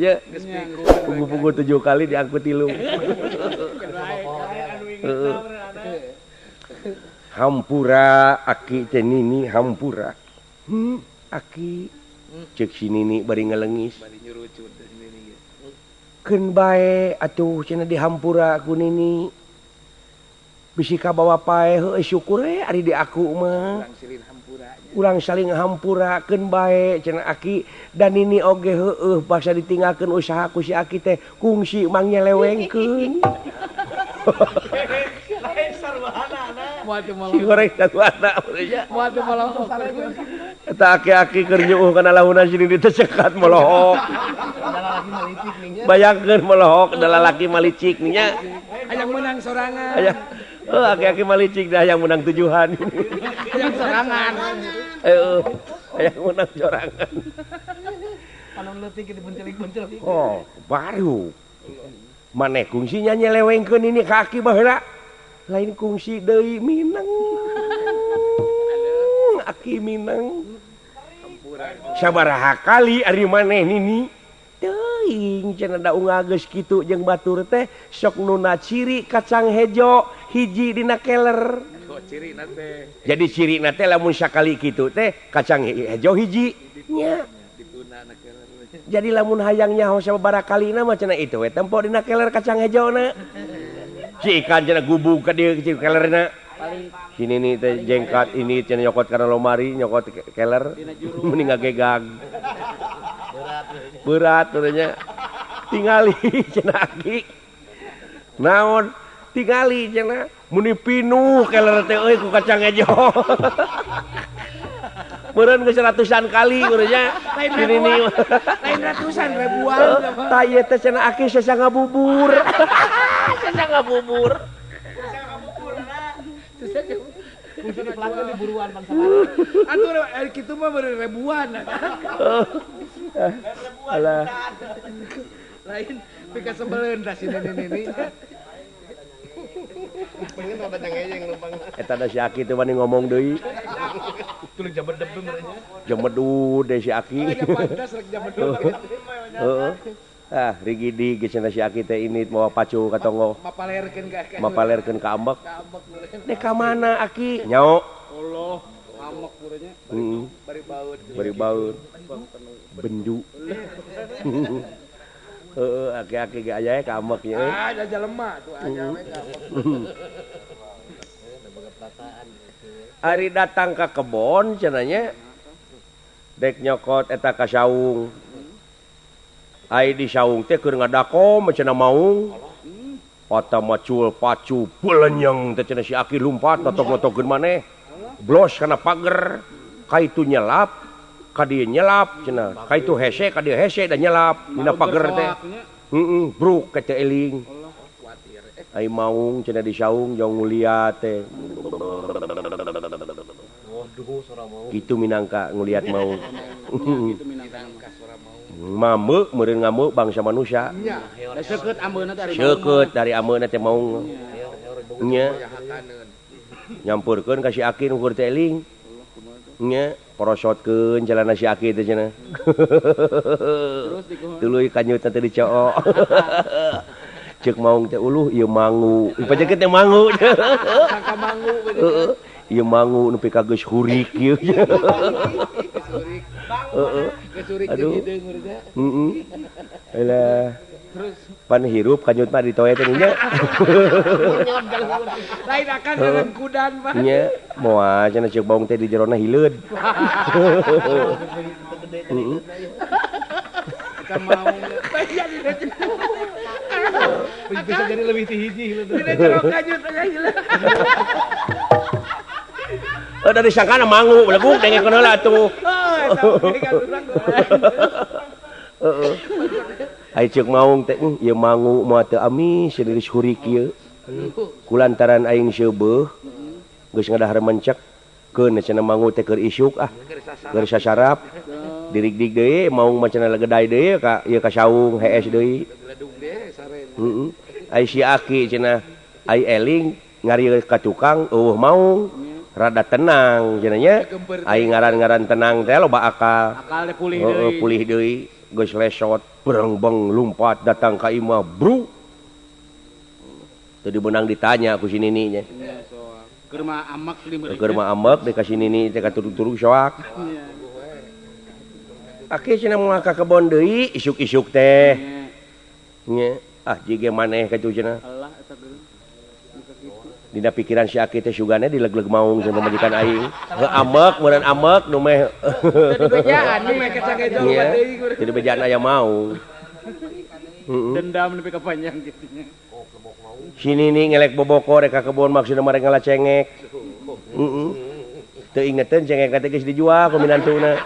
nya. Punggu-punggu 7 kali diangkut 3. Heeh. Hampura aki teh nini hampura. Aki cek si nini bari ngelengis. Keun bae atuh cenah dihampura ku nini. Bisi ka bawa pae heueuh syukur we ari di aku mah. Urang saling hampura keun bae cenah aki dan nini oge heueuh basa ditinggalkeun usaha ku si aki teh kungsi mang nyelewengkeun. Lain sarwana. Si goreng sarwana nya. Eta aki-aki keur nyuuh kana lahunan si nini teh cekat molohok. Bayangkeun molohok da lalaki malicik nya. Hayang menang sorangan. Hayang. Oh, aki-aki malicik dah yang menang tujuhan. Hayang sorangan. Heeh. Hayang menang sorangan. Panon leutik dibuncelik-buncelik. Oh, baru. Maneh kungsinya nyelewengkeun ini ka aki baheula. Lain kungsi deui mineng. Aki mineng. Sabaraha kali ari maneh nini. Teuing cenah da unggal geus kitu jeung batur teh sok nuna ciri kacang hejo hiji dina keler. Oh, cirina teh. Jadi cirina teh lamun sakali kitu teh kacang hejo hiji nya. Jadi lamun hayang nyaho sababaraha kalina mah cenah itu we tempo dina keler kacang hejona. Si ikan cenah gubug ka dieu kecil kelerna. Si nini teh jengkat ini cenah nyokot kana lomari nyokot keler mending ngagegag. Berat katanya. Tingali cenah aki. Naon tingali cenah muni pinuh keler teh euy ku kacang hejo. Meureun geus ratusan kali urangnya. Lain lain ratusan ribuan. Tah ieu teh cenah aki sesa ngabubur. Sesa ngabubur. Kungsi dipelangkeun di buruan bangsa. Atuh kitu mah beureun ribuan. Alah. Lain pika sebeleun tah si nini-nini. Pengen rada jengejeng lempang. Eta da si Aki teh wani ngomong deui. Tuluy jabedep meureun. Jemedud deui si Aki. Pantes rek jabedud. Heeh. Ah, rigidi geus cenah si Aki teh ini mawa pacu ka tonggo. Mapalerkeun ka Mapalerkeun ka ambek. Dek ka mana Aki? Nyao. Allah, ambek meureunnya. Heeh. Bari baeud. Bari baeud. Bendu. Heeh, aki-aki ge aya ka ambek nya. Ah, da jelema tuh aya we ka ambek. Ari datang ka kebon cenah nya. Dek nyokot eta ka saung. Ai di saung teh keur ngadakom cenah maung. Pata macul pacu belenyeng teh cenah si aki lumpat totok-totokeun maneh. Blos kana pager. Ka itu nyelap. Ka dieu nyelap cenah, ka itu hese, ka dieu hese da nyelap dina pager teh. Heeh, bruk ka teu eling. Ai maung cenah di saung jauh nguliat teh. Kitu minangka nguliat maung. Mameu meureun ngamuk bangsa manusia. Seukeut ambeuna teh ari Seukeut dari ambeuna teh maung. Nya. Nyampurkeun ka si aki nu keur teu eling. Nya. Porosotkeun celana si aki teh cenah. Tuluy kanyutna teh dicook. Ceuk maung teh uluh ieu mangu. Pajekeut teh mangu. Sangka mangu heeh. Ieu mangu nepi ka geus hurik ieu. Heeh. Aduh. Heeh. Alah. Terus pan hirup kanyut mah ditoe teh nya. Lain akan dengan kudan mah. Nya, moal cenah ceuk baung teh di jerona hileud. Heeh. Eta maung. Bisa jadi lebih ti hiji hileud. Dina jero kanyut aya hileud. Oh, dari sangkana mangu beleguk dengekeun heula atuh. Heeh. Ai ceuk maung teh ieu mangu moal teu amis geus hurik ieu. Kulantaran aing seubeuh geus ngadahar mencek keun cenah mangu teh keur isuk ah. Keur sasarap. Dirigdig deui maung mah cenah legedai deui ka ieu ka saung hees deui. Heeh. Ai si aki cenah ai eling ngarieu ka tukang eueuh maung. Rada tenang cenah nya. Aing ngaran-ngaran tenang teh loba akal. Akal teh pulih deui. Pulih deui, geus lesot, berengbeng lumpat datang ka imah, bru. Teu dibeunang ditanya ku si nini nya. Keur mah amek di meureun. Keur mah amek deui ka si nini teh katurug-turug soak. Aki cenah moal ka kebon deui isuk-isuk teh. Nya, ah jige maneh katuh cenah. Dina pikiran si Aki teh sugane dileg-leg maung jeung pamajikan aing. Heuh amek meureun amek nu meh. Teu dibejaan meh kacang hejo deui. Teu dibejaan aya maung. Dendam nepi ka panjang kitu nya. Si nini ngelek boboko rek ka kebon maksudna mah rek ngalacengek. Heeh. Teu ingeteun cengek teh geus dijual ku minantuna.